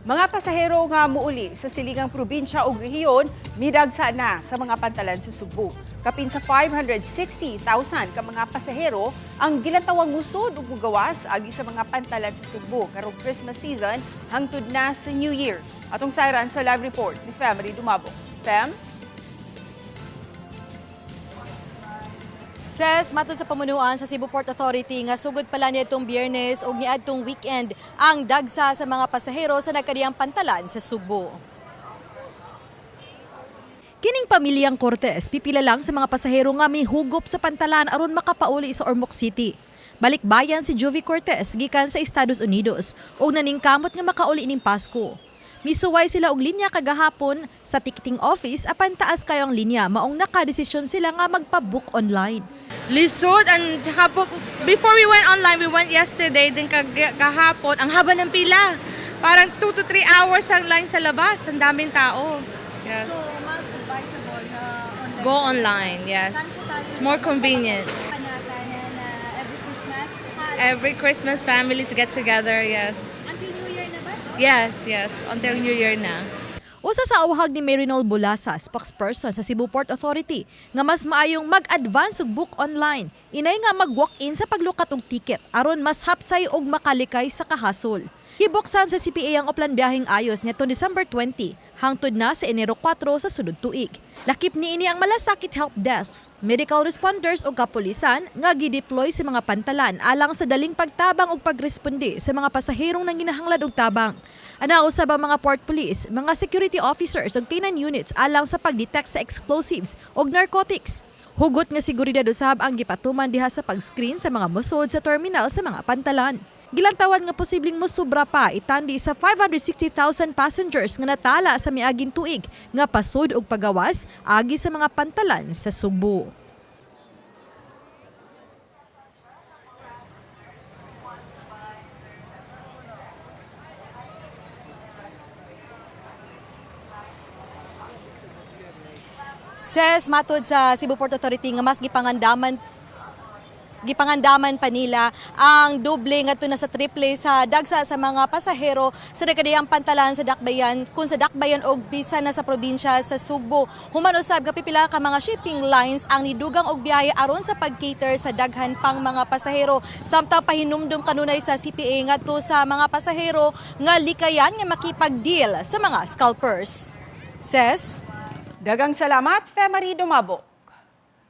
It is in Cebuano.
Mga pasahero nga muuli sa silingang probinsya ug rehiyon midagsa na sa mga pantalan sa Sugbo. Kapin sa 560,000 ka mga pasahero ang gilantawang musod ug mugawas agi sa mga pantalan sa Sugbo karong Christmas season hangtod na sa New Year. Atong sayran sa live report ni Femary Dumabo. Fem? Ses, matod sa pamunuan sa Cebu Port Authority nga sugod pala niadtong Biyernes ug niadtong weekend ang dagsa sa mga pasahero sa nagkadiyang pantalan sa Sugbo. Kining pamilyang Cortez, pipila lang sa mga pasahero nga mihugop sa pantalan aron makapauli sa Ormoc City. Balikbayan si Juvie Cortez gikan sa Estados Unidos ug naningkamot nga makauli ning Pasko. Misuway sila og linya kagahapon sa ticketing office apan taas kayo ang linya, maong nakadesisyon sila nga magpa-book online. Lisod, and tsaka po, before we went online, we went yesterday, din kahapon, ang haba ng pila. Parang 2 to 3 hours ang line sa labas, ang daming tao. Yes. So, mas advisable na online. Go online, yes. It's more convenient. Every Christmas, Every Christmas, family to get together, yes. until New Year na ba? Yes, until New Year na. Usa sa awhag ni Marinol Bulasa, spokesperson sa Cebu Port Authority, nga mas maayong mag-advance og book online. Inay nga mag-walk-in sa paglukat og ticket aron mas hapsay og makalikay sa kahasol. Gibuksan sa CPA ang Oplan Biyaheng Ayos nitong December 20 hangtod na sa Enero 4 sa sunod tuig. Lakip niini ang malasakit help desks, medical responders ug kapulisan nga gideploy sa mga pantalan alang sa daling pagtabang ug pagresponde sa mga pasaherong nanginahanglan og tabang. Ana usab ang mga port police, mga security officers ug K9 units alang sa pagdetect sa explosives ug narcotics. Hugot nga seguridad usab ang gipatuman diha sa pag-screen sa mga musod sa terminal sa mga pantalan. Gilantawan nga posibleng mosubra pa itandi sa 560,000 passengers nga natala sa miaging tuig nga pasod og pagawas agi sa mga pantalan sa Sugbo. Ses, matod sa Cebu Port Authority nga mas gipangandaman pa nila ang doble ngadto na sa triple sa dagsa sa mga pasahero sa nagkadiyang pantalan sa Dakbayan, kung sa Dakbayan og bisan na sa probinsya sa Sugbo. Human usab nga pipila ka mga shipping lines ang nidugang og biyahe aron sa pag-cater sa daghan pang mga pasahero. Samtang pahinumdum kanunay sa CPA ngadto sa mga pasahero nga likayan nga makipag-deal sa mga scalpers. Ses? Dagang salamat, Femary Dumabo.